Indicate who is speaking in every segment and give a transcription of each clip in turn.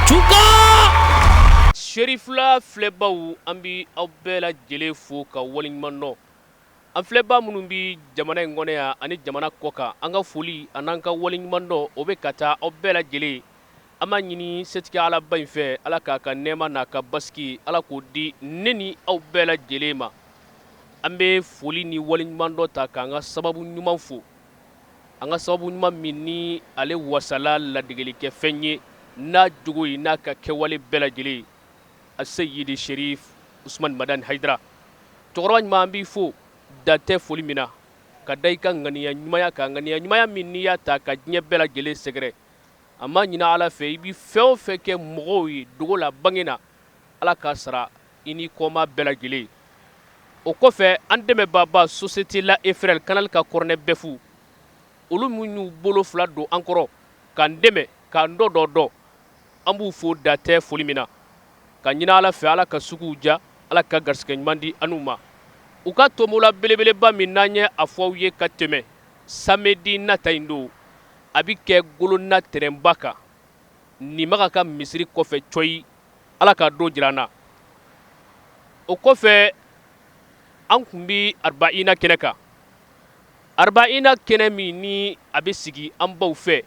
Speaker 1: Tunkan Serifula filɛbaw, an bɛ aw bɛɛ lajɛlen fo ka waleɲuman dɔn. An filɛbaa minnu bɛ jamana in kɔnɔ yan ani jamana kɔ kan, an ka foli an'an ka waleɲuman dɔn, o bɛ ka taa aw bɛɛ lajɛlen. An b'a ɲini setigi Alaba in fɛ, Ala k'a ka nɛɛma n'a ka basigi, Ala k'o di ne ni aw bɛɛ lajɛlen ma. An bɛ foli ni waleɲuman dɔn ta k'an ka sababu ɲuman fo, an ka sababu ɲuman min ni ale wasala ladegelikɛ fɛn ye n'a jogo ye, n'a ka kɛwale bɛɛ lajɛlen ye, Aseyidi Sherif Usman Madani Hayidara. Cɛkɔrɔba ɲuman, an b'i fo dan tɛ foli min na, ka da i ka ŋaniya ɲumanya kan, ŋaniya ɲumanya min n'i y'a ta ka diɲɛ bɛɛ lajɛlen sɛgɛrɛ. An b'a ɲini Ala fɛ, i bɛ fɛn o fɛn kɛ mɔgɔw ye dogo la, bange na, Ala k'a sara i ni kɔma bɛɛ lajɛlen. O kɔfɛ, an dɛmɛbaaba Société La et Frères Canal ka Kɔrɔnɛ Bɛfu, olu minnu y'u bolo fila don an kɔrɔ k'an dɛmɛ k'an dɔ dɔ dɔn, an b'u fo dan tɛ foli min na, ka ɲini Ala fɛ, Ala ka suguw diya, Ala ka garisɛgɛ ɲuman di an'u ma. U ka tombola belebeleba min n'an ye a fɔ aw ye ka tɛmɛ, samedi nata in don, a bɛ kɛ Golona terrain ba kan, Nimaga ka misiri kɔfɛ cɔyi. Ala k'a don jira an na. O kɔfɛ, an tun bɛ Arbaina kɛnɛ kan, Arbaina kɛnɛ min ni a bɛ sigi an baw fɛ.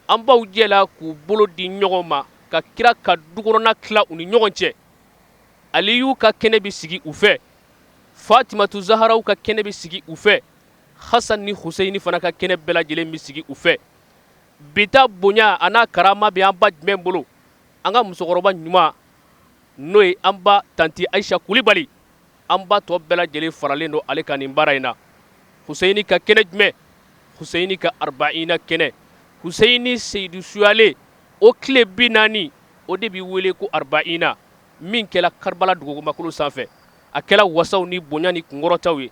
Speaker 1: An baw jɛla k'u bolo di ɲɔgɔn ma ka kira ka dukɔnɔna tila u ni ɲɔgɔn cɛ. Aliyu ka kɛnɛ bɛ sigi u fɛ, Fatimatu Zaharaw ka kɛnɛ bɛ sigi u fɛ, Hasan ni Huseyini fana ka kɛnɛ bɛɛ lajɛlen bɛ sigi u fɛ. Bi ta bonya a n'a karama bɛ an ba jumɛn bolo? An ka musokɔrɔba ɲuman, n'o ye an ba tanti Ayisa Kulibali. An ba tɔ bɛɛ lajɛlen faralen don ale kan nin baara in na. Huseyini ka kɛnɛ jumɛn? Huseyini ka Arbaina kɛnɛ. Huseyini seyidu suyalen o tile 40, o de bɛ wele ko Arbaina, min kɛla Karibala dugumakolo sanfɛ. A kɛla wasaw ni bonya ni kunkɔrɔtaw ye.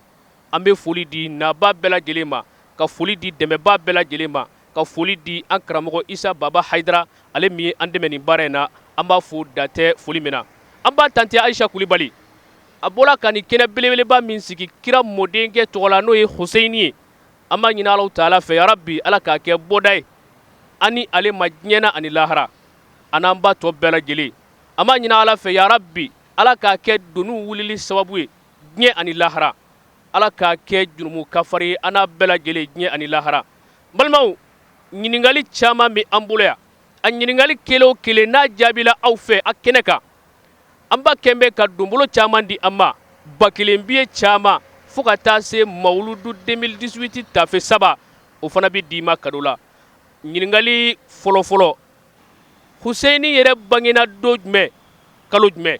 Speaker 1: An bɛ foli di naba bɛɛ lajɛlen ma, ka foli di dɛmɛba bɛɛ lajɛlen ma, ka foli di an karamɔgɔ Isa Baba Hayidara, ale min ye an dɛmɛ nin baara in na. An b'a fo dan tɛ foli min na. An ba tanti Ayisa Kulibali, a bɔra ka nin kɛnɛ belebeleba min sigi kira mɔdenkɛ tɔgɔ la, n'o ye Huseyini ye, an b'a ɲini Alahu taala fɛ, yarabi, Ala k'a kɛ bɔda ye an ni ale ma diɲɛ na ani lahara, an n'an ba tɔ bɛɛ lajɛlen. An b'a ɲini Ala fɛ, yarabi, Ala k'a kɛ doniw wulili sababu ye diɲɛ ani lahara. Ala k'a kɛ jurumu kafari ye an n'a bɛɛ lajɛlen diɲɛ ani lahara. Balimaw, ɲininkali caman bɛ an bolo yan. A ɲininkali kelen o kelen n'a jaabila aw fɛ a kɛnɛ kan, an ba kɛn bɛ ka donbolo caman di an ma, 1000 biye caman, fo ka taa se mawuludu 2018 tafe 3, o fana bɛ d'i ma kado la. Ɲininkali fɔlɔfɔlɔ: Huseyini yɛrɛ bangena don jumɛn, kalo jumɛn?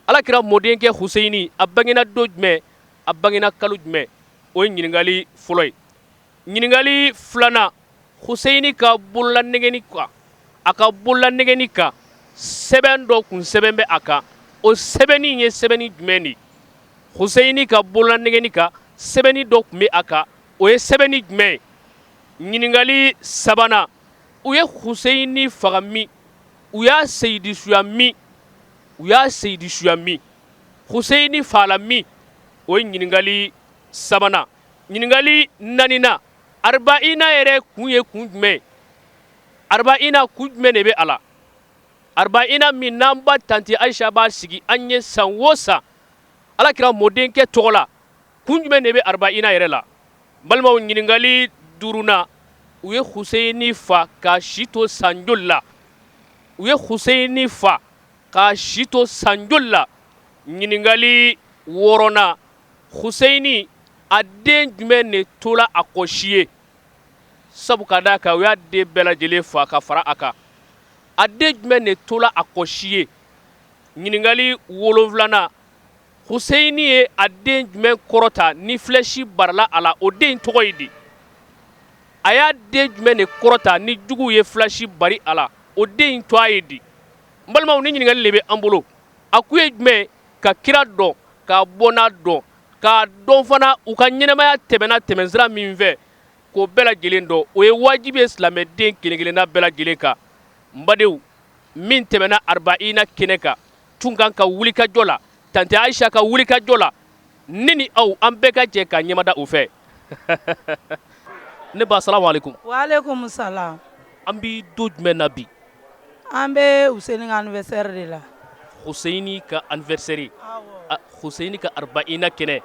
Speaker 1: Alakira mɔdenkɛ Huseyini, a bangena don jumɛn, a bangena kalo jumɛn? O ye ɲininkali fɔlɔ ye. Ɲininkali filanan: Huseyini ka bololanɛgɛni kan, a ka bololanɛgɛni kan, sɛbɛn dɔ kun sɛbɛn bɛ a kan, o sɛbɛnni ye sɛbɛnni jumɛn de ye? Huseyini ka bololanɛgɛni kan, sɛbɛnni dɔ tun bɛ a kan, o ye sɛbɛnni jumɛn ye? Ɲininkali sabanan: u ye Huseyini faga min, u y'a seyidisuya min, u y'a seyidisuya min, Huseyini faala min? O ye ɲininkali sabanan. Ɲininkali naaninan: Arbaina yɛrɛ kun ye kun jumɛn ye? Arbaina kun jumɛn de bɛ a la? Arbaina min n'an ba tanti Ayisa b'a sigi an ye san o san Alakira mɔdenkɛ tɔgɔ la, kun jumɛn de bɛ Arbaina yɛrɛ la? Balimaw, ɲininkali duurunan: u ye Huseyini fa k'a si to san joli la? U ye Huseyini fa k'a si to san joli la? Ɲininkali wɔɔrɔnan: Huseyini a den jumɛn de tola a kɔ si ye? Sabu ka d'a kan u y'a den bɛɛ lajɛlen fa ka fara a kan, a den jumɛn de tola a kɔ si ye? Ɲininkali wolonfilanan: Huseyini ye a den jumɛn kɔrɔta ni flèche barala a la, o den tɔgɔ ye di? A y'a den jumɛn de kɔrɔta ni juguw ye flèche bari a la, o den in tɔgɔ ye di? N balimaw, ni ɲininkali de bɛ an bolo. A kun ye jumɛn? Ka kira dɔn, k'a bɔnna dɔn, k'a dɔn fana u ka ɲɛnamaya tɛmɛna tɛmɛsira min fɛ, k'o bɛɛ lajɛlen dɔn. O ye wajibi ye silamɛden kelen-kelenna bɛɛ lajɛlen kan. N badenw, min tɛmɛna Arbaina kɛnɛ kan, Tunkan ka wulikajɔ la, tante Ayisa ka wulikajɔ la, ne ni aw, an bɛɛ ka jɛ ka ɲɛmada o fɛ. Ne ba, salamu aleykum.
Speaker 2: Waaleykum salam.
Speaker 1: An bi don jumɛn na bi?
Speaker 2: An bɛ Huseni ka anniversaire de la.
Speaker 1: Huseni ka anniversaire. Huseni ka arbaina kɛnɛ.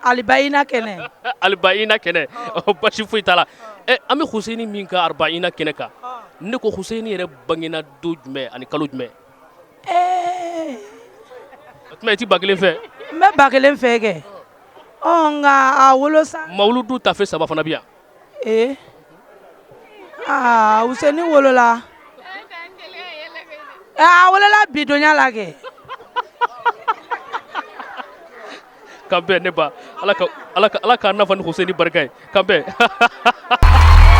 Speaker 2: Alibayina kɛnɛ.
Speaker 1: Alibayina kɛnɛ. Basi foyi t'a la. An bɛ Huseni min ka arbaina kɛnɛ kan. Ne ko Huseni yɛrɛ bangena don jumɛn ani kalo jumɛn? O tuma i tɛ ba kelen fɛ?
Speaker 2: N bɛ ba kelen fɛ kɛ. Ɔ nka a wolo san.
Speaker 1: Mawuludu tafe saba fana bɛ yan.
Speaker 2: Ee aa Huseni wolola. A wolola bi donya la kɛ.
Speaker 1: K'an bɛn ne ba, Ala ka Ala ka Ala k'an nafa ni Huseni barika ye. K'an bɛn.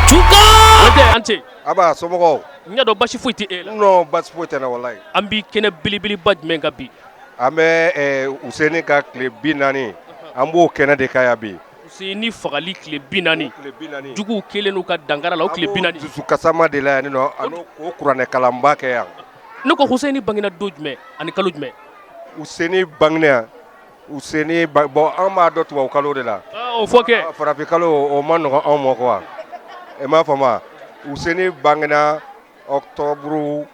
Speaker 1: Tuka! An ce.
Speaker 3: Aba somɔgɔw.
Speaker 1: N y'a dɔn basi foyi tɛ e la.
Speaker 3: Non, basi foyi tɛ n na walayi.
Speaker 1: An bi kɛnɛ belebeleba jumɛn kan bi?
Speaker 3: An bɛ Huseni ka tile 40, an b'o kɛnɛ de kan yan bi.
Speaker 1: Huseni fagali tile 40. Juguw kɛlen n'u ka dankara la o tile 40.
Speaker 3: Dusukasama de la yan nɔ, ani k'o kuranɛkalanba kɛ yan.
Speaker 1: Ne ko Huseni bangena don jumɛn ani kalo jumɛn?
Speaker 3: Huseni bangena yan. Huseni bon an b'a dɔn tubabu kalo de la.
Speaker 1: O fɔ kɛ.
Speaker 3: Farafin kalo o ma nɔgɔn anw ma quoi. I m'a faamu? Huseni bangena octobre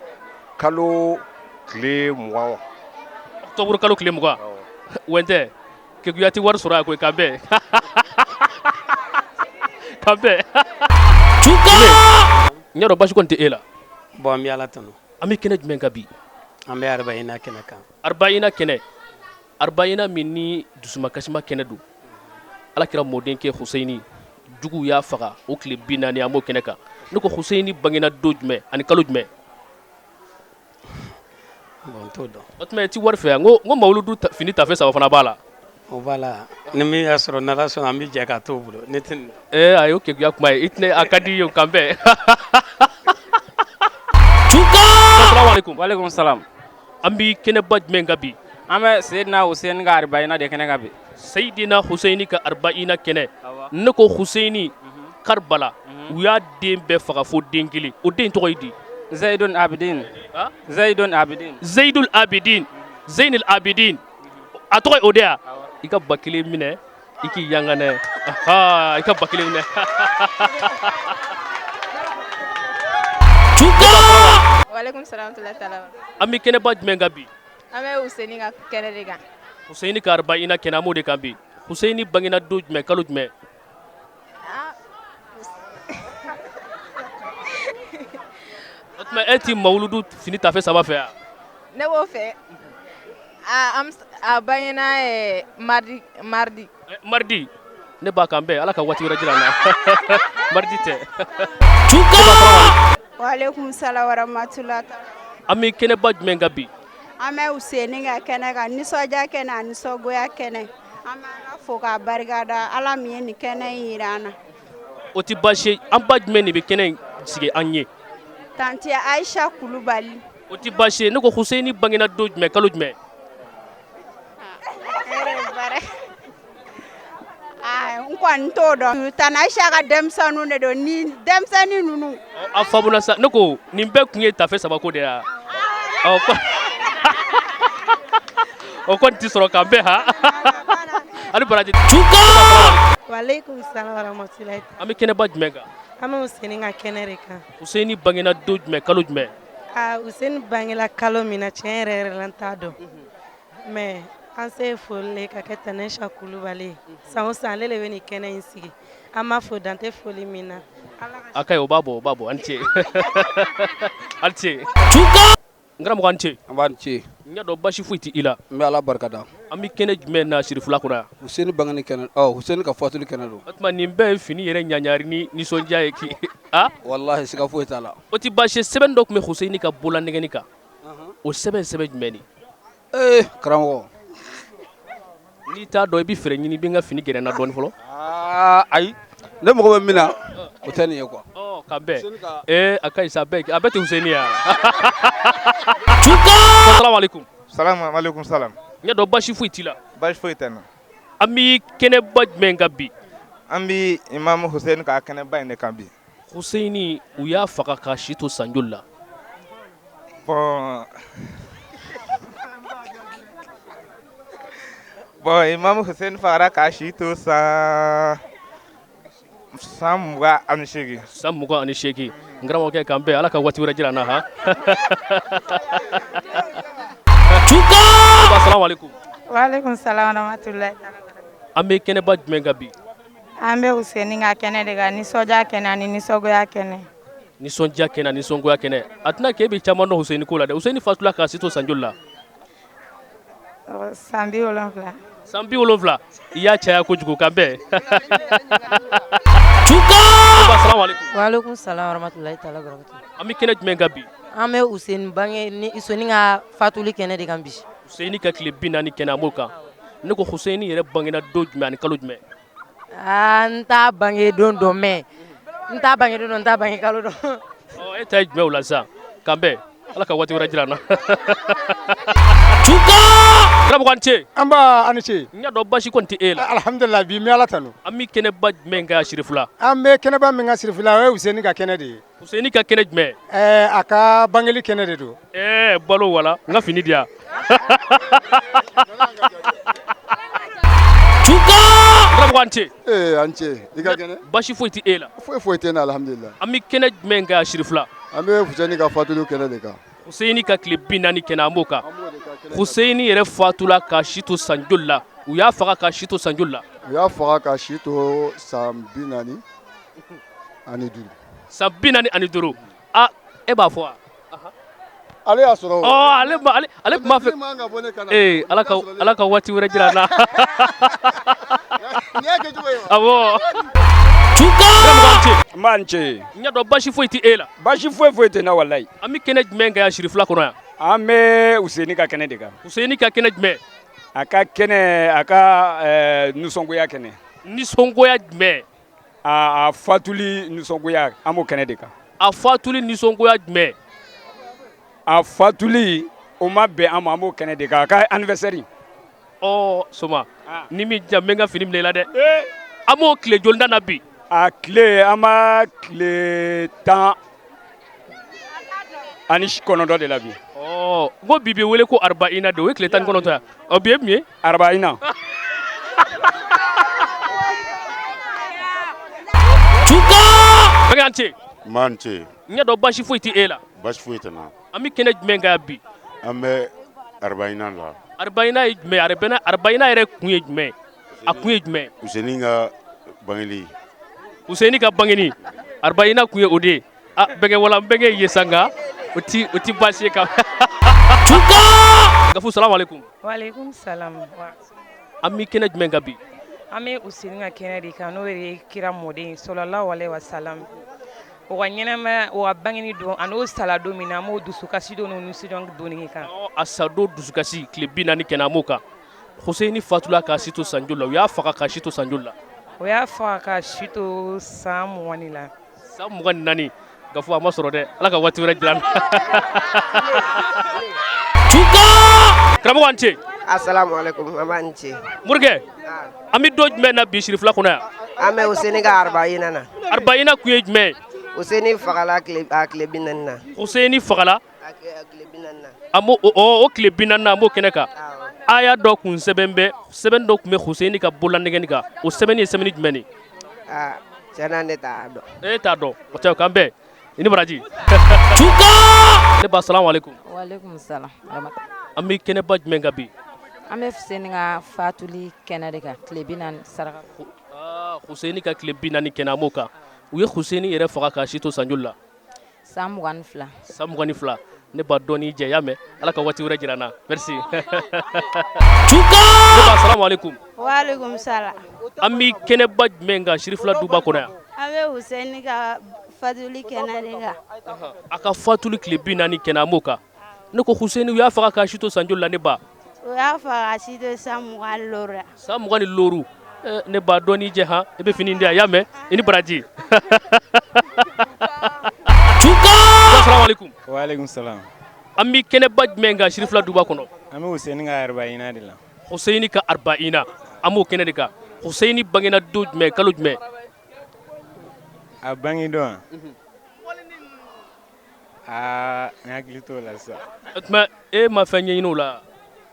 Speaker 3: kalo tile 20.
Speaker 1: Octobre kalo tile 20. Wɛntɛ keguya tɛ wari sɔrɔ yan koyi, k'an bɛn. K'an bɛn. N y'a dɔn basi kɔni tɛ e la.
Speaker 4: Bon an bɛ Ala tanu.
Speaker 1: An bɛ kɛnɛ jumɛn kan bi?
Speaker 4: An bɛ arbaina kɛnɛ kan.
Speaker 1: Arbaina kɛnɛ. Arbaina min ni dusumakasima kɛnɛ don. Ala kira mɔdenkɛ Huseni juguw y'a faga o tile 40, an b'o kɛnɛ kan. Ne ko Huseni bangena don jumɛn ani kalo jumɛn?
Speaker 4: Bon n t'o dɔn.
Speaker 1: O tuma i tɛ wari fɛ yan? N ko mawuludu fini tafe saba fana b'a la.
Speaker 4: O b'a la, ni min y'a sɔrɔ n'Ala sɔnna an bɛ jɛ k'a t'o bolo, ne tɛ nin dɔn.
Speaker 1: Ee a y'o keguya kuma ye, i tɛna a ka di i ye o, k'an bɛn. Salamu aleykum.
Speaker 5: Waaleykum salam.
Speaker 1: An bɛ kɛnɛba jumɛn kan bi?
Speaker 5: An bɛ Seyidina Huseni ka arbaina de kɛnɛ kan bi.
Speaker 1: Seyidina Huseni ka arbaina kɛnɛ. Ne ko Huseni Karibala, u y'a den bɛɛ faga fo den kelen, o den tɔgɔ ye di?
Speaker 5: Zeyidul Abidin. Zeyidul Abidin.
Speaker 1: Zeyidul Abidin. Zeyinul Abidin. A tɔgɔ ye o de ya? I ka ba kelen minɛ, i k'i yanga n'a ye. I ka ba kelen minɛ.
Speaker 6: Waaleykum salam wa rahmatullahi taala.
Speaker 1: An bɛ kɛnɛba jumɛn kan bi?
Speaker 6: An bɛ Huseni ka kɛnɛ de kan.
Speaker 1: Huseni ka arbaina kɛnɛ, an b'o de kan bi. Huseni bangena don jumɛn, kalo jumɛn? O tuma e ti mawuludu fini tafe saba fɛ yan?
Speaker 6: Ne b'o fɛ. A bangena mardi, mardi.
Speaker 1: Mardi. Ne b'a kan bɛn, Ala ka waati wɛrɛ jira an na. Mardi tɛ.
Speaker 7: Waaleykum salam wa rahmatullahi.
Speaker 1: An bɛ kɛnɛba jumɛn kan bi?
Speaker 7: An bɛ Huseni ka kɛnɛ kan, nisɔndiya kɛnɛ a nisɔngoya kɛnɛ. An bɛ Ala fo k'a barikada, Ala min ye nin kɛnɛ in jira an na.
Speaker 1: O tɛ baasi ye, an ba jumɛn de bɛ kɛnɛ in sigi an ye?
Speaker 7: Tanti Ayisa Kulubali.
Speaker 1: O tɛ baasi ye, ne ko Huseni bangena don jumɛn, kalo jumɛn?
Speaker 7: N kɔni t'o dɔn. Tanti Ayisa ka denmisɛnninw de don, ni denmisɛnnin ninnu.
Speaker 1: A faamuna sa, ne ko nin bɛɛ kun ye tafe saba ko de ye wa? O kɔni tɛ sɔrɔ k'an bɛn han. Ani baraji.
Speaker 2: Waaleykum salam wa rahmatullahi.
Speaker 1: An bɛ kɛnɛba jumɛn kan?
Speaker 2: An bɛ Huseni ka kɛnɛ de kan.
Speaker 1: Huseni bangena don jumɛn, kalo jumɛn?
Speaker 2: Aa Huseni bangela kalo min na, tiɲɛ yɛrɛ yɛrɛ la n t'a dɔn. Mais an se foli le ka kɛ Tante Ayisa Kulubali ye. San o san ale de bɛ nin kɛnɛ in sigi. An b'a fo dan tɛ foli min na.
Speaker 1: A ka ɲi, o b'a bɔ, o b'a bɔ. An ce. An ce. N karamɔgɔ, an ce.
Speaker 8: An b'a ni ce.
Speaker 1: N y'a dɔn basi foyi tɛ i la.
Speaker 8: N bɛ Ala barikada.
Speaker 1: An bɛ kɛnɛ jumɛn na Sirifila kɔnɔ yan?
Speaker 8: Huseni bangeni kɛnɛ, ɔ Huseni ka fatuli kɛnɛ don.
Speaker 1: O tuma nin bɛɛ ye fini yɛrɛ ɲaɲari ni nisɔndiya ye k'i a?
Speaker 8: Walahi siga foyi t'a la.
Speaker 1: O tɛ baasi ye, sɛbɛn dɔ tun bɛ Huseni ka bolola nɛgɛni kan. O sɛbɛn sɛbɛn jumɛn de?
Speaker 8: Ee karamɔgɔ.
Speaker 1: N'i t'a dɔn i bɛ fɛɛrɛ ɲini, i bɛ n ka fini gɛrɛ n na dɔɔni fɔlɔ.
Speaker 8: Aa ayi, ne mago bɛ min na o tɛ nin ye quoi.
Speaker 1: Ɔ k'an bɛn. Ee a ka ɲi sa, a bɛɛ tɛ Huseni ye wa? Salamu aleykum.
Speaker 9: Salamu aleykum salam.
Speaker 1: N y'a dɔn basi foyi t'i la.
Speaker 9: Basi foyi tɛ n na.
Speaker 1: An bɛ kɛnɛba jumɛn kan bi?
Speaker 9: An bɛ Imamu Huseni ka kɛnɛba in de kan bi.
Speaker 1: Huseni u y'a faga k'a si to san joli la?
Speaker 9: Bon bon Imamu Huseni fagara k'a si to san 28.
Speaker 1: San 28. N karamɔgɔkɛ, k'an bɛn, Ala ka waati wɛrɛ jira an na han. Assalamu alaikum.
Speaker 10: Waaleykum salam warahmatulahi.
Speaker 1: An bɛ kɛnɛba jumɛn kan bi?
Speaker 10: An bɛ Useni ka kɛnɛ de kan, nisɔndiya kɛnɛ ani nisɔngoya kɛnɛ.
Speaker 1: Nisɔndiya kɛnɛ, nisɔngoya kɛnɛ. A tɛna k'e bɛ caman dɔn Huseni ko la dɛ. Huseni fatula k'a si to san joli la?
Speaker 10: San 70.
Speaker 1: San 70, i y'a caya kojugu, k'an bɛn. Assalamu alaikum.
Speaker 2: Waaleykum salam warahmatulahi taala barakatu.
Speaker 1: An bɛ kɛnɛ jumɛn kan bi?
Speaker 2: An bɛ Useni bange ni Useni ka fatuli kɛnɛ de kan bi.
Speaker 1: Huseni ka tile 40 kɛnɛ, an b'o kan. Ne ko Huseni yɛrɛ bangena don jumɛn ani kalo jumɛn?
Speaker 2: Aa, n t'a bange don dɔn, mais n t'a bange don dɔn, n t'a bange kalo dɔn.
Speaker 1: Ɔ, e ta ye jumɛn o la sisan? K'an bɛn, Ala ka waati wɛrɛ jira an na. Karamɔgɔ, an ce.
Speaker 11: An ba, a ni ce.
Speaker 1: N y'a dɔn basi kɔni tɛ e la.
Speaker 11: Alhamdulilah, bi n bɛ Ala tanu.
Speaker 1: An bɛ kɛnɛba jumɛn kan Sirifila?
Speaker 11: An bɛ kɛnɛba min kan Sirifila, o ye Useni ka kɛnɛ de ye.
Speaker 1: Huseni ka kɛnɛ jumɛn?
Speaker 11: Ɛɛ, a ka bangeli kɛnɛ de don.
Speaker 1: Ɛɛ, balo wala n ka fini di yan. Karamɔgɔ, an ce.
Speaker 12: Ee, an ce, i ka kɛnɛ.
Speaker 1: Basi foyi tɛ e la.
Speaker 12: Foyi foyi tɛ n na, alhamdulilah.
Speaker 1: An bɛ kɛnɛ jumɛn kan Sirifila?
Speaker 12: An bɛ Huseni ka fatuli kɛnɛ de kan.
Speaker 1: Huseni ka tile 40 kɛnɛ, an b'o kan. Huseni yɛrɛ fatula k'a si to san joli la? U y'a faga k'a si to san joli la?
Speaker 12: U y'a faga k'a si to san 45.
Speaker 1: San 45. A, e b'a fɔ wa?
Speaker 12: Ale y'a sɔrɔ.
Speaker 1: Ɔ, ale ale ale tun b'a fɛ. Ee, Ala ka waati wɛrɛ jira an na. Awɔ.
Speaker 5: N b'a ce.
Speaker 1: N y'a dɔn basi foyi tɛ e la.
Speaker 5: Basi foyi foyi tɛ n na walayi.
Speaker 1: An bɛ kɛnɛ jumɛn kan yan Sirifila kɔnɔ yan?
Speaker 5: An bɛ Useni ka kɛnɛ de kan.
Speaker 1: Huseni ka kɛnɛ jumɛn?
Speaker 5: A ka kɛnɛ, a ka nisɔngoya kɛnɛ.
Speaker 1: Nisɔngoya jumɛn?
Speaker 5: A fatuli nisɔngoya, an b'o kɛnɛ de kan.
Speaker 1: A fatuli nisɔngoya jumɛn?
Speaker 5: A fatuli o ma bɛn an ma, an b'o kɛnɛ de kan, a ka anniversaire.
Speaker 1: Ɔ soma, ni min diya n bɛ n ka fini minɛ i la dɛ. An b'o tile joli na bi?
Speaker 5: A tile, an b'a tile 19 de la bi.
Speaker 1: Ɔ, n ko bi bɛ wele ko arbaina de, o ye tile 19 ye. Ɔ, bi ye mun ye?
Speaker 5: Arbaina.
Speaker 1: Bɛnkɛ, an ce.
Speaker 13: N b'a ce.
Speaker 1: N y'a dɔn basi foyi tɛ e la.
Speaker 13: Basi foyi tɛ n na.
Speaker 1: An bɛ kɛnɛ jumɛn kan bi?
Speaker 13: An bɛ arbaina la.
Speaker 1: Arbaina ye jumɛn ye? Arbaina yɛrɛ kun ye jumɛn ye? A kun ye jumɛn ye?
Speaker 13: Huseni ka bangeli.
Speaker 1: Huseni ka bangeni, arbaina kun ye o de ye. A bɛnkɛ, wala n bɛnkɛ ye sa, nka o ti baasi ye kan. Gafu, salamu aleykum.
Speaker 10: Waaleykum salam.
Speaker 1: An bɛ kɛnɛ jumɛn kan bi?
Speaker 10: An bɛ Useni ka kɛnɛ de kan, n'o ye kira mɔden sallallahu alaihi wasallam. O ka ɲɛnamaya, o ka bangeni don a n'o sala don min na, an b'o dusukasi don n'o nisɔndiya don de kan.
Speaker 1: A sadon dusukasi tile 40 kɛnɛ, an b'o kan. Huseni fatula k'a si to san joli la? U y'a faga k'a si to san joli la?
Speaker 10: O y'a faga k'a si to san 20 la.
Speaker 1: San 24. Gafu, a ma sɔrɔ dɛ, Ala ka waati wɛrɛ jira an na. Karamɔgɔ, an ce.
Speaker 14: Asalamu alaikum, an b'a ni ce.
Speaker 1: Morikɛ, an bɛ don jumɛn na bi Sirifila kɔnɔ yan?
Speaker 14: An bɛ Useni ka arbaina na.
Speaker 1: Arbaina kun ye jumɛn ye?
Speaker 14: Useni fagala a tile 40 na.
Speaker 1: Huseni fagala
Speaker 14: A tile 40 na.
Speaker 1: An b'o o tile 40 na, an b'o kɛnɛ kan. Aya dɔ kun sɛbɛn bɛ, sɛbɛn dɔ tun bɛ Huseni ka bololanɛgɛni kan. O sɛbɛnni ye sɛbɛnni jumɛn de ye?
Speaker 14: Aa, tiɲɛ na ne t'a dɔn.
Speaker 1: E t'a dɔn. O tɛ, k'an bɛn. I ni baraji. Ne ba, salamu aleykum.
Speaker 15: Waaleykum salam.
Speaker 1: An bɛ kɛnɛba jumɛn kan bi?
Speaker 15: An bɛ Huseni ka fatuli kɛnɛ de kan, tile 40 saraka.
Speaker 1: Aa, Huseni ka tile 40 kɛnɛ, an b'o kan. U ye Huseni yɛrɛ faga k'a si to san joli la?
Speaker 15: San 22.
Speaker 1: San 22. Ne ba, dɔɔni jɛ, y'a mɛn, Ala ka waati wɛrɛ jira an na. Merci. Ne ba, salamu aleykum.
Speaker 7: Waaleykum salam.
Speaker 1: An bɛ kɛnɛba jumɛn kan Sirifila duba kɔnɔ yan?
Speaker 7: An bɛ Huseni ka fatuli kɛnɛ de kan.
Speaker 1: A ka fatuli tile 40 kɛnɛ, an b'o kan. Ne ko Huseni, u y'a faga k'a si to san joli la, ne ba?
Speaker 7: U y'a faga k'a si to san 25 la.
Speaker 1: San 25. Ne ba, dɔɔni jɛ han, i bɛ fini di yan, y'a mɛn, i ni baraji. Assalamu alaikum.
Speaker 9: Wa alaikum salam.
Speaker 1: An bɛ kɛnɛba jumɛn kan Sirifila duba kɔnɔ?
Speaker 9: An bɛ Huseni ka arbaina de la.
Speaker 1: Huseni ka arbaina, an b'o kɛnɛ de kan. Huseni bangena don jumɛn, kalo jumɛn?
Speaker 9: A bange don? Aa, n hakili t'o la sisan.
Speaker 1: O tuma e ma fɛn ɲɛɲini o la?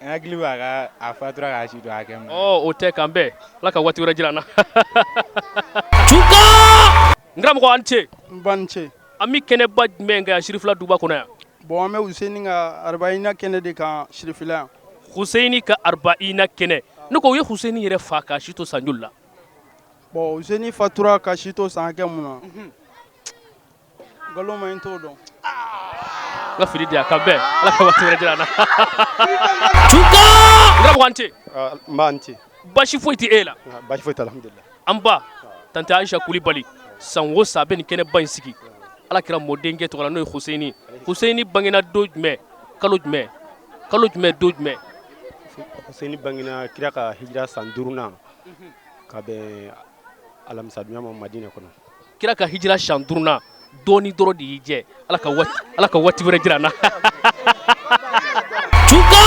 Speaker 9: N hakili b'a ka a fatura k'a si to hakɛ min na.
Speaker 1: Ɔ, o tɛ, k'an bɛn, Ala ka waati wɛrɛ jira an na. N karamɔgɔ, an ce.
Speaker 11: N ba, ni ce.
Speaker 1: An bɛ kɛnɛba jumɛn kan yan Sirifila duba kɔnɔ yan?
Speaker 16: Bon, an bɛ Huseni ka arbaina kɛnɛ de kan Sirifila yan.
Speaker 1: Huseni ka arbaina kɛnɛ. Ne ko u ye Huseni yɛrɛ fa k'a si to san joli la?
Speaker 16: Bon, Huseni fatura ka si to san hakɛ mun na, nkalon ma, n t'o dɔn.
Speaker 1: N ka fili di yan, k'an bɛn, Ala ka waati wɛrɛ jira an na. Tunka! N karamɔgɔ, a ni ce.
Speaker 17: N ba, a ni ce.
Speaker 1: Basi foyi tɛ e la?
Speaker 17: Basi foyi tɛ, alhamdulillah.
Speaker 1: An ba tante Ayisa Kulibali, san o san a bɛ nin kɛnɛba in sigi Ala kira mɔdenkɛ tɔgɔ la, n'o ye Huseni. Huseni bangena don jumɛn, kalo jumɛn, kalo jumɛn, don jumɛn?
Speaker 17: Huseni bangena kira ka hijira san duurunan ka bɛn alamisadonya ma Madinɛ kɔnɔ.
Speaker 1: Kira ka hijira san duurunan, dɔɔni dɔrɔn de y'i jɛ. Ala ka waati, Ala ka waati wɛrɛ jira an na. Tunka!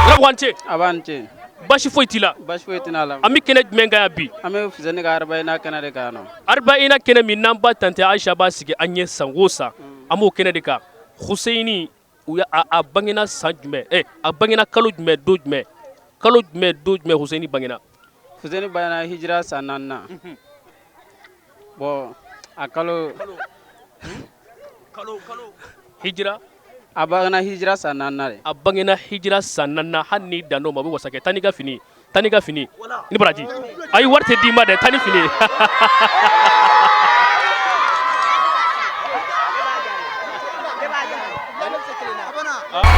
Speaker 1: Karamɔgɔ, a ni ce.
Speaker 18: A b'a ni ce.
Speaker 1: Basi foyi t'i la?
Speaker 18: Basi foyi tɛ la.
Speaker 1: An bɛ kɛnɛ jumɛn kan yan bi?
Speaker 18: An bɛ Fuseni ka arbaina kɛnɛ de kan yan nɔ.
Speaker 1: Arbaina kɛnɛ min n'an ba tante Ayisa b'a sigi an ye san o san, an b'o kɛnɛ de kan. Huseni, u y'a a bangena san jumɛn, a bangena kalo jumɛn, don jumɛn, kalo jumɛn, don jumɛn Huseni bangena?
Speaker 18: Fuseni bangena hijira san naaninan. Bon, a kalo
Speaker 1: kalo hijira,
Speaker 18: a bangena hijira san naaninan de.
Speaker 1: A bangena hijira san naaninan. Hali n'i dann'o ma, o bɛ wasa kɛ. Taa n'i ka fini, taa n'i ka fini ni baraji. Ayi, wari tɛ d'i ma dɛ, taa ni fini ye.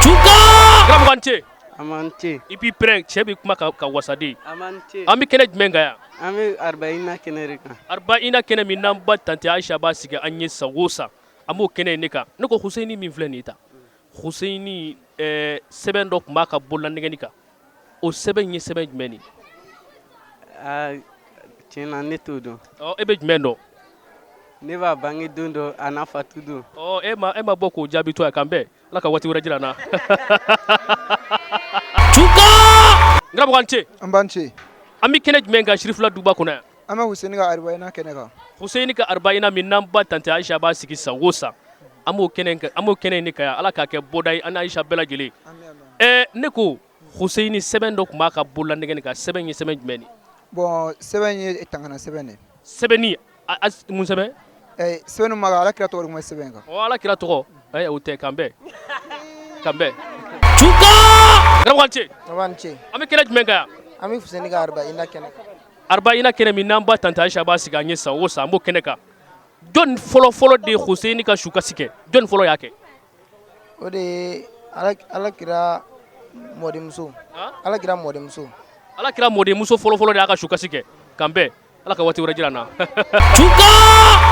Speaker 1: Tunka! Karamɔgɔ, a ni ce.
Speaker 18: A ma ce.
Speaker 1: I b'i pɛrɛn, cɛ bɛ kuma ka wasaden.
Speaker 18: A ma ce.
Speaker 1: An bɛ kɛnɛ jumɛn kan yan?
Speaker 18: An bɛ arbaina kɛnɛ de kan.
Speaker 1: Arbaina kɛnɛ min n'an ba tante Ayisa b'a sigi an ye san o san, an b'o kɛnɛ in de kan. Ne ko Huseni min filɛ nin ye tan, Huseni, sɛbɛn dɔ tun b'a ka bololanɛgɛni kan, o sɛbɛn ye sɛbɛn jumɛn de ye?
Speaker 18: Aa, tiɲɛ na, ne t'o dɔn.
Speaker 1: Ɔ, e bɛ jumɛn dɔn?
Speaker 18: Ne b'a bange don dɔn, a n'a fatu don.
Speaker 1: Ɔ, e ma bɔ k'o jaabi to yan, k'an bɛn, Ala ka waati wɛrɛ jira an na. Tunka! N karamɔgɔ, a ni ce.
Speaker 19: An b'an ce.
Speaker 1: An bɛ kɛnɛ jumɛn kan Sirifila duba kɔnɔ yan?
Speaker 19: An bɛ Huseni ka arbaina kɛnɛ kan.
Speaker 1: Huseni ka arbaina min n'an ba tante Ayisa b'a sigi san o san, an b'o kɛnɛ kan, an b'o kɛnɛ in de kan yan. Ala k'a kɛ bɔda ye an Ayisa bɛɛ lajɛlen. Ne ko Huseni, sɛbɛn dɔ tun b'a ka bololanɛgɛni kan, sɛbɛn ye sɛbɛn jumɛn de ye?
Speaker 19: Bon, sɛbɛn ye tangana sɛbɛn de.
Speaker 1: Sɛbɛnni mun sɛbɛn?
Speaker 19: Sɛbɛn ma, Ala kira tɔgɔ de tun bɛ sɛbɛn kan.
Speaker 1: Ɔ, Ala kira tɔgɔ, o tɛ, k'an bɛn, k'an bɛn. Tunka! Karamɔgɔ, a ni ce.
Speaker 19: An b'an ce.
Speaker 1: An bɛ kɛnɛ jumɛn kan yan?
Speaker 19: An bɛ Fuseni ka arbaina kɛnɛ kan.
Speaker 1: Arbaina kɛnɛ min n'an ba tante Ayisa b'a sigi an ye san o san, an b'o kɛnɛ kan. Jɔn fɔlɔ fɔlɔ de ye Huseni ka sukasi kɛ? Jɔn fɔlɔ y'a kɛ?
Speaker 19: O de ye Ala kira mɔdenmuso, Ala kira mɔdenmuso.
Speaker 1: Ala kira mɔdenmuso fɔlɔ fɔlɔ de y'a ka sukasi kɛ. K'an bɛn, Ala ka waati wɛrɛ jira an na. Tunka!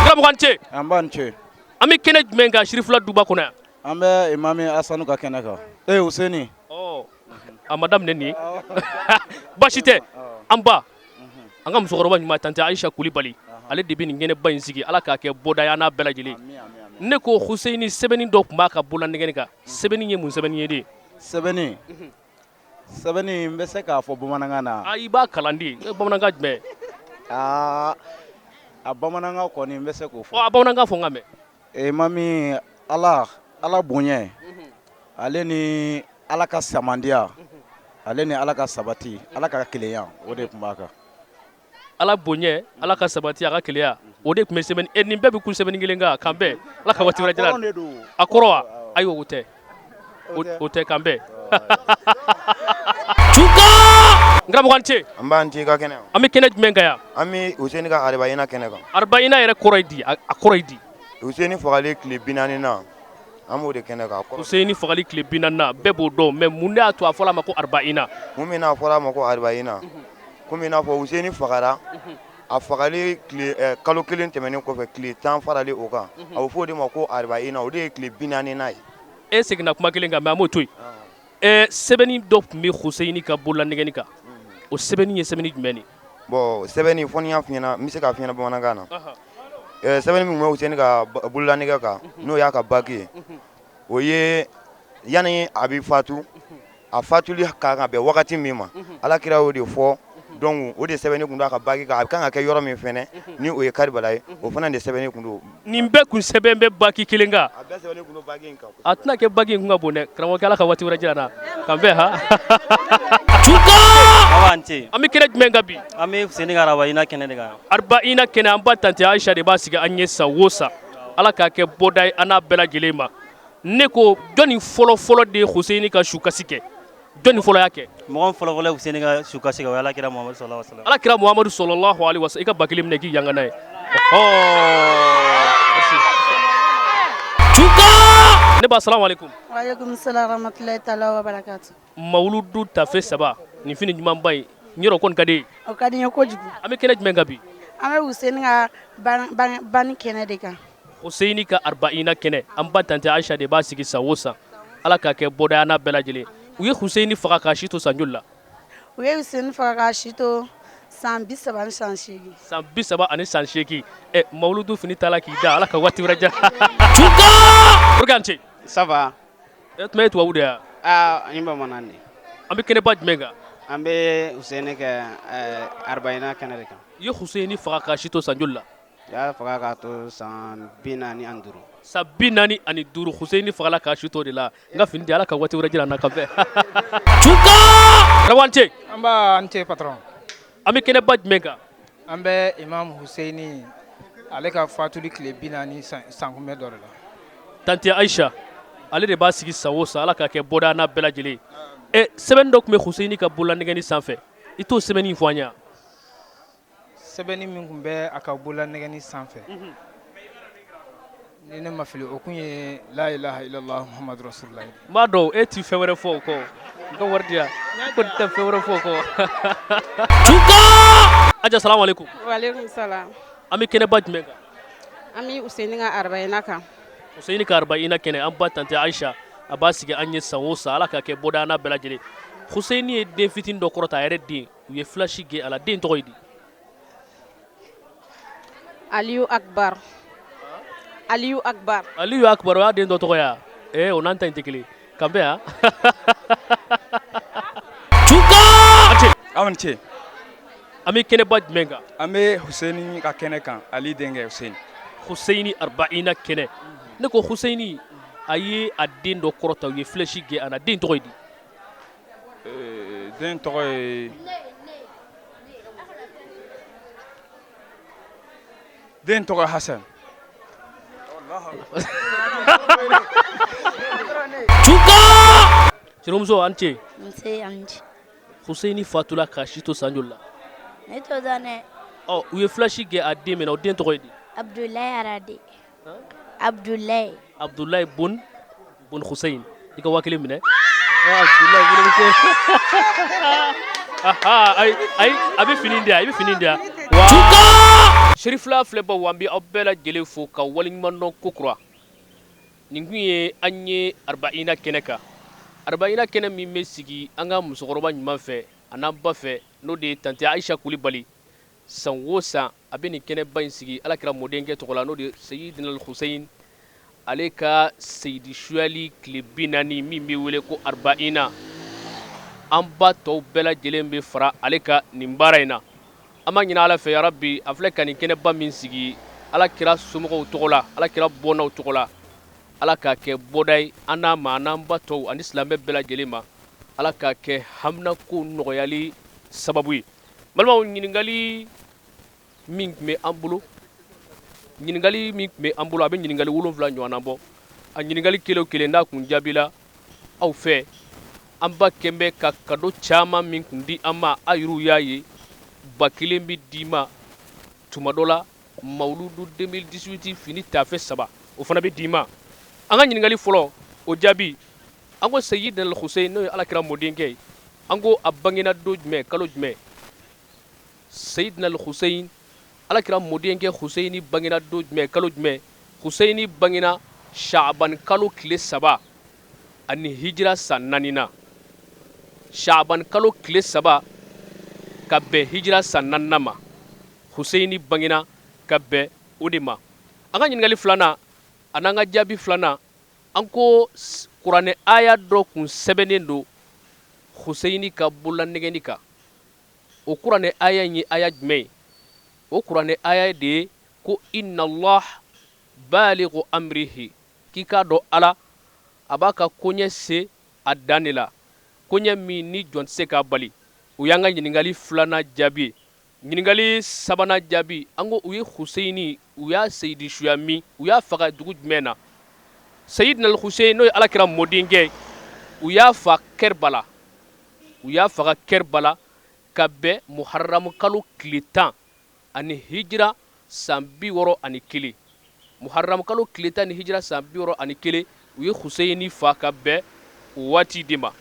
Speaker 1: Karamɔgɔ, a ni ce.
Speaker 8: An b'an ce.
Speaker 1: An bɛ kɛnɛ jumɛn kan Sirifila duba kɔnɔ yan?
Speaker 8: An bɛ Imami Asanu ka kɛnɛ kan. Ee Huseni.
Speaker 1: Ɔ, a ma daminɛ nin ye. Baasi tɛ. An ba, an ka musokɔrɔba ɲuman tante Ayisa Kulibali, ale de bɛ nin kɛnɛba in sigi. Ala k'a kɛ bɔda ye an n'a bɛɛ lajɛlen. Ne ko Huseni, sɛbɛnni dɔ tun b'a ka bololanɛgɛni kan, sɛbɛnni ye mun sɛbɛnni ye de?
Speaker 8: Sɛbɛnni, sɛbɛnni, n bɛ se k'a fɔ bamanankan na.
Speaker 1: A, i b'a kalan de, bamanankan jumɛn?
Speaker 8: Aa, a bamanankan kɔni, n bɛ se k'o fɔ.
Speaker 1: A bamanankan fɔ n ka mɛn.
Speaker 8: Imami, Ala bonya, ale ni Ala ka samandiya, ale ni Ala ka sabati, Ala ka kelenya, o de tun b'a kan.
Speaker 1: Ala bonya, Ala ka sabati, a ka kelenya, o de tun bɛ sɛbɛn. E, nin bɛɛ bɛ kun sɛbɛnni kelen kan. K'an bɛn, Ala ka waati wɛrɛ jira. A kɔrɔ wa? Ayi, o tɛ, o tɛ. K'an bɛn. Tunka! N karamɔgɔ, a ni ce.
Speaker 20: An b'an ce, i ka kɛnɛ.
Speaker 1: An bɛ kɛnɛ jumɛn kan yan?
Speaker 20: An bɛ Huseni ka arbaina kɛnɛ kan.
Speaker 1: Arbaina yɛrɛ kɔrɔ ye di? A kɔrɔ ye di?
Speaker 20: Huseni fagali tile 40nan, an b'o de kɛnɛ kan.
Speaker 1: Huseni fagali tile 40nan, bɛɛ b'o dɔn, mais mun de y'a to a fɔra a ma ko arbaina?
Speaker 20: Mun min n'a fɔra a ma ko arbaina, komi i n'a fɔ Huseni fagara, a fagali tile kalo kelen tɛmɛnen kɔfɛ, tile 10 faralen o kan, a bɛ fɔ o de ma ko arbaina, o de ye tile 40nan ye.
Speaker 1: E seginna kuma kelen kan, mais an b'o to yen. Sɛbɛnni dɔ tun bɛ Huseni ka bololanɛgɛni kan, o sɛbɛnni ye sɛbɛnni jumɛn de?
Speaker 20: Bon, sɛbɛnni fɔ n y'a f'i ɲɛna, n bɛ se k'a f'i ɲɛna bamanankan na. Sɛbɛnni min tun bɛ Huseni ka bololanɛgɛ kan, n'o y'a ka baki ye, o ye yanni a bɛ fatu, a fatuli ka kan ka bɛn wagati min ma, Ala kira y'o de fɔ. Donc o de sɛbɛnni tun don a ka baki kan. A kan ka kɛ yɔrɔ min fɛnɛ, ni o ye Karibala ye, o fana de sɛbɛnni tun don.
Speaker 1: Nin bɛɛ kun sɛbɛn bɛ baki kelen kan?
Speaker 20: A bɛɛ sɛbɛnni tun don baki in kan.
Speaker 1: A tɛna kɛ baki in kun ka bon dɛ, karamɔgɔkɛ. Ala ka waati wɛrɛ jira an na. K'an bɛn ha. An bɛ kɛnɛ jumɛn kan bi?
Speaker 21: An bɛ Fuseni ka arbaina kɛnɛ de kan.
Speaker 1: Arbaina kɛnɛ, an ba tante Ayisa de b'a sigi an ye san o san. Ala k'a kɛ bɔda ye an n'a bɛɛ lajɛlen ma. Ne ko jɔnni fɔlɔ fɔlɔ de ye Huseyini ka sukasi kɛ? Jɔnni fɔlɔ y'a kɛ?
Speaker 21: Mɔgɔ fɔlɔ fɔlɔ ye Huseyini ka sukasi kɛ, o ye Alakira Muhamadu sallallahu alaihi wasallam.
Speaker 1: Alakira Muhamadu sallallahu alaihi wasallam. I ka ba kelen minɛ k'i yanga n'a ye. Ne ba, salamu alaikum.
Speaker 2: Waaleykum salam rahmatulahi taala wa barakatu.
Speaker 1: Mawuludu tafe 3, nin fini ɲumanba in, n yɛrɛ kɔni ka di.
Speaker 2: O ka di n ye kojugu.
Speaker 1: An bɛ kɛnɛ jumɛn kan bi?
Speaker 2: An bɛ Huseyini ka banni kɛnɛ de kan.
Speaker 1: Huseyini ka arbaina kɛnɛ, an ba tante Ayisa de b'a sigi san o san. Ala k'a kɛ bɔda n'a bɛɛ lajɛlen. U ye Huseyini faga k'a si to san joli la?
Speaker 2: U ye Huseyini faga k'a si to san 38.
Speaker 1: San 38. Ɛ, mawuludu fini t'a k'i da. Ala ka waati wɛrɛ diya. An ce.
Speaker 22: Ça va.
Speaker 1: E tuma, ye tubabu de ya?
Speaker 22: Aa, n bamanan de.
Speaker 1: An bɛ kɛnɛba jumɛn kan?
Speaker 22: An bɛ Huseyini kɛ arbaina kɛnɛ de kan.
Speaker 1: I ye Huseyini faga k'a si to san joli la?
Speaker 22: U y'a faga k'a to san 45.
Speaker 1: San 45, Huseyini fagala k'a si to de la. N ka fini di, Ala ka waati wɛrɛ jira an na ka bɛn. Karamɔgɔ, ce.
Speaker 23: An ba, an ce patron.
Speaker 1: An bɛ kɛnɛba jumɛn kan?
Speaker 23: An bɛ Imam Huseyini ale ka fatuli tile 40 sankunbɛn dɔ de la.
Speaker 1: Tante Ayisa, ale de b'a sigi san o san. Ala k'a kɛ bɔda n'a bɛɛ lajɛlen. Ɛ, sɛbɛn dɔ tun bɛ Huseyini ka bololanɛgɛni sanfɛ, i t'o sɛbɛnni fɔ an ye?
Speaker 23: Sɛbɛnni min tun bɛ a ka bololanɛgɛni sanfɛ, ni ne ma fili, o tun ye la ilaha illallah muhammadu rasulullah.
Speaker 1: N b'a dɔn e ti fɛn wɛrɛ fɔ o kɔ. N ka wari di yan ko tɛ fɛn wɛrɛ fɔ o kɔ. Aja, salamu aleykum.
Speaker 6: Waaleykum salam.
Speaker 1: An bɛ kɛnɛba jumɛn kan?
Speaker 6: An bɛ Huseyini ka arbaina kan.
Speaker 1: Huseyini ka arbaina kɛnɛ, an ba tante Ayisa a b'a sigi an ye san o san. Ala k'a kɛ bɔda n'a bɛɛ lajɛlen. Huseyini ye den fitinin dɔ kɔrɔta, a yɛrɛ den, u ye filasi gɛn a la. Den tɔgɔ ye di?
Speaker 6: Aliyu Akbar. Aliyu Akbar.
Speaker 1: Aliyu Akbar, o y'a den dɔ tɔgɔ ye. Ee, o n'an ta in tɛ kelen. Kan bɛn yan.
Speaker 5: Aw ni ce.
Speaker 1: An bɛ kɛnɛba jumɛn kan?
Speaker 5: An bɛ Huseyini ka kɛnɛ kan, Ali denkɛ Huseyini.
Speaker 1: Huseyini arbaina kɛnɛ. Ne ko Huseyini a ye a den dɔ kɔrɔta, u ye flèche gɛn a la. Den tɔgɔ ye di?
Speaker 5: Den tɔgɔ ye Hasan.
Speaker 1: Sinamuso, an ce.
Speaker 24: Nse, an ce.
Speaker 1: Huseyini fatula k'a si to san joli la?
Speaker 24: Ne t'o dɔn dɛ.
Speaker 1: Ɔ, u ye flèche gɛn a den min na, o den tɔgɔ ye di?
Speaker 24: Abdoulaye Arade. Abdoulaye.
Speaker 1: Abdoulaye bun Hussein. I ka 1000 minɛ. Abdoulaye bun Hussein. Ayi ayi, a bɛ fini di yan, i bɛ fini di yan. Serifila filɛbaw, an bɛ aw bɛɛ lajɛlen fo ka waleɲuman dɔn kokura. Nin kun ye an ye arbaina kɛnɛ kan. Arbaina kɛnɛ min bɛ sigi an ka musokɔrɔba ɲuman fɛ, a n'an ba fɛ, n'o de ye tante Ayisa Kulibali. San o san a bɛ nin kɛnɛba in sigi Alakira mɔdenkɛ tɔgɔ la, n'o de ye Seyidina Hussein, ale ka seyidi suyali tile 40 min bɛ wele ko arbaina. An ba tɔw bɛɛ lajɛlen bɛ fara ale ka nin baara in na. An b'a ɲini Ala fɛ, yarabi, a filɛ ka nin kɛnɛba min sigi Alakira somɔgɔw tɔgɔ la, Alakira bɔnnaw tɔgɔ la, Ala k'a kɛ bɔda ye an n'a ma, an n'an ba tɔw ani silamɛ bɛɛ lajɛlen ma. Ala k'a kɛ haminako nɔgɔyali sababu ye. Balimaw, ɲininkali min tun bɛ an bolo, ɲininkali min tun bɛ an bolo, a bɛ ɲininkali 7 ɲɔgɔnna bɔ. A ɲininkali kelen o kelen n'a kun jaabila aw fɛ, an ba kɛn bɛ ka cadeau caman min kun di an ma, a yɛrɛw y'a ye, 1000 bɛ d'i ma tuma dɔ la. Mawuludu 2018 fini tafe 3, o fana bɛ d'i ma. An ka ɲininkali fɔlɔ, o jaabi, an ko Seyidina Hussein, n'o ye Alakira mɔdenkɛ ye, an ko a bangena don jumɛn, kalo jumɛn? Seyidina Hussein, Alakira mɔdenkɛ Hussein bangena don jumɛn, kalo jumɛn? Hussein bangena Shaban kalo tile 3 ani hijira san 4 na. Shaban kalo tile 3 ka bɛn hijira san 4nan ma, Hussein bangena ka bɛn o de ma. An ka ɲininkali filanan a n'an ka jaabi filanan, an ko kuranɛ aya dɔ kun sɛbɛnnen don Hussein ka bololanɛgɛni kan. O kuranɛ aya in ye aya jumɛn ye? O kuranɛ aya de ye ko inna Allah balighu amrihi, k'i k'a dɔn Ala a b'a ka koɲɛ se a dan de la, koɲɛ min ni jɔn tɛ se k'a bali. O y'an ka ɲininkali filanan jaabi ye. Ɲininkali sabanan jaabi, an ko u ye Huseyini, u y'a seyidisuya min, u y'a faga dugu jumɛn na? Seyidina Huseyini, n'o ye alakira mɔdenkɛ ye, u y'a fa Kɛribala, u y'a faga Kɛribala ka bɛn muharamu kalo tile 10 ani hijira san 61. Muharamu kalo tile 10 ni hijira san 61, u ye Huseyini fa ka bɛn o waati de ma.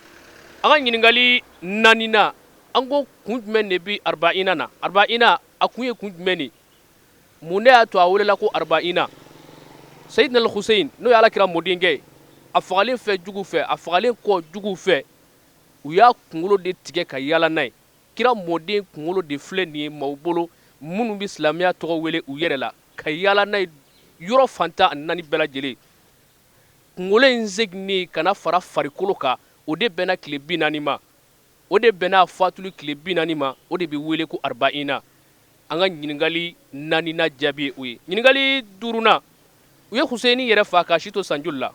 Speaker 1: An ka ɲininkali naaninan, an ko kun jumɛn de bɛ arbaina na? Arbaina a kun ye kun jumɛn de? Mun de y'a to a welela ko arbaina? Seyidina Huseyini, n'o ye alakira mɔdenkɛ ye, a fagalen fɛ jugu fɛ, a fagalen kɔ jugu fɛ, u y'a kunkolo de tigɛ ka yaala n'a ye. Kira mɔden kunkolo de filɛ nin ye maaw bolo minnu bɛ silamɛya tɔgɔ wele u yɛrɛ la, ka yaala n'a ye yɔrɔ fan 14 bɛɛ lajɛlen. Kunkolo in seginnen ka na fara farikolo kan, o de bɛnna tile 40 ma, o de bɛnna a fatuli tile 40 ma, o de bɛ wele ko arbaina. An ka ɲininkali naaninan jaabi ye o ye. Ɲininkali duurunan, u ye Huseyini yɛrɛ fa k'a si to san joli la?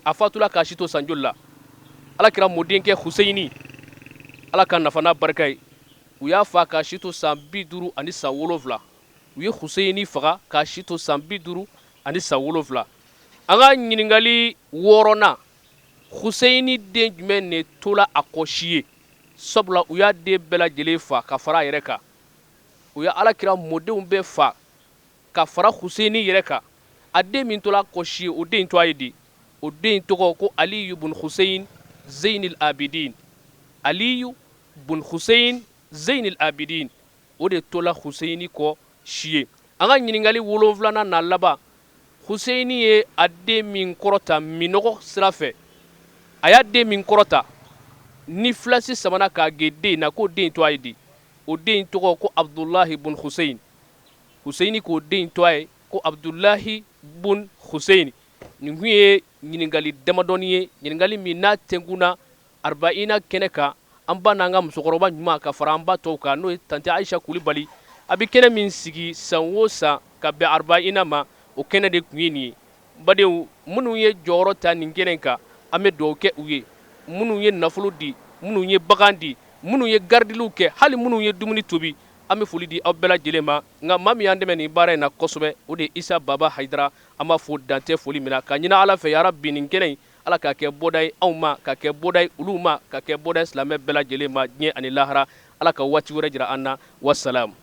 Speaker 1: A fatula k'a si to san joli la? Alakira mɔdenkɛ Huseyini, Ala ka nafa n'a barika ye, u y'a fa k'a si to san 57. U ye Huseyini faga k'a si to san 57. An ka ɲininkali wɔɔrɔnan, Huseyini den jumɛn de tola a kɔ si ye? Sabula u y'a den bɛɛ lajɛlen fa ka fara a yɛrɛ kan. U ye alakira mɔdenw bɛɛ fa ka fara Huseyini yɛrɛ kan. A den min tola a kɔ si ye, o den tɔgɔ ye di? O den tɔgɔ ko Aliyu bun Huseyin Zeyinil Abidin. Aliyu bun Huseyin Zeyinil Abidin, o de tola Huseyini kɔ si ye. An ka ɲininkali wolonfilanan n'a laban, Huseyini ye a den min kɔrɔta minɔgɔ sira fɛ, a y'a den min kɔrɔta ni filasi samana k'a ge den na, k'o den tɔgɔ ye di? O den tɔgɔ ko Abdulahi bun Huseyin. Huseyini k'o den tɔgɔ ye ko Abdulahi bun Huseyin. Nin kun ye ɲininkali damadɔni ye, ɲininkali min n'a tɛnkunna arbaina kɛnɛ kan an ba n'an ka musokɔrɔba ɲuman ka fara an ba tɔw kan, n'o ye tante Ayisa Kulibali. A bɛ kɛnɛ min sigi san o san ka bɛn arbaina ma, o kɛnɛ de kun ye nin ye. Badenw, minnu ye jɔyɔrɔ ta nin kɛnɛ in kan, an bɛ dugawu kɛ u ye. Minnu ye nafolo di, minnu ye bagan di, minnu ye garidiliw kɛ, hali minnu ye dumuni tobi, an bɛ foli di aw bɛɛ lajɛlen ma. Nka maa min y'an dɛmɛ nin baara in na kosɛbɛ, o de ye Isa Baba Hayidara. An b'a fo dan tɛ foli min na, ka ɲini Ala fɛ yarabi nin kɛnɛ in, Ala k'a kɛ bɔda ye anw ma, ka kɛ bɔda ye olu ma, ka kɛ bɔda ye silamɛ bɛɛ lajɛlen ma diɲɛ ani lahara. Ala ka waati wɛrɛ jira an na. Wasalamu.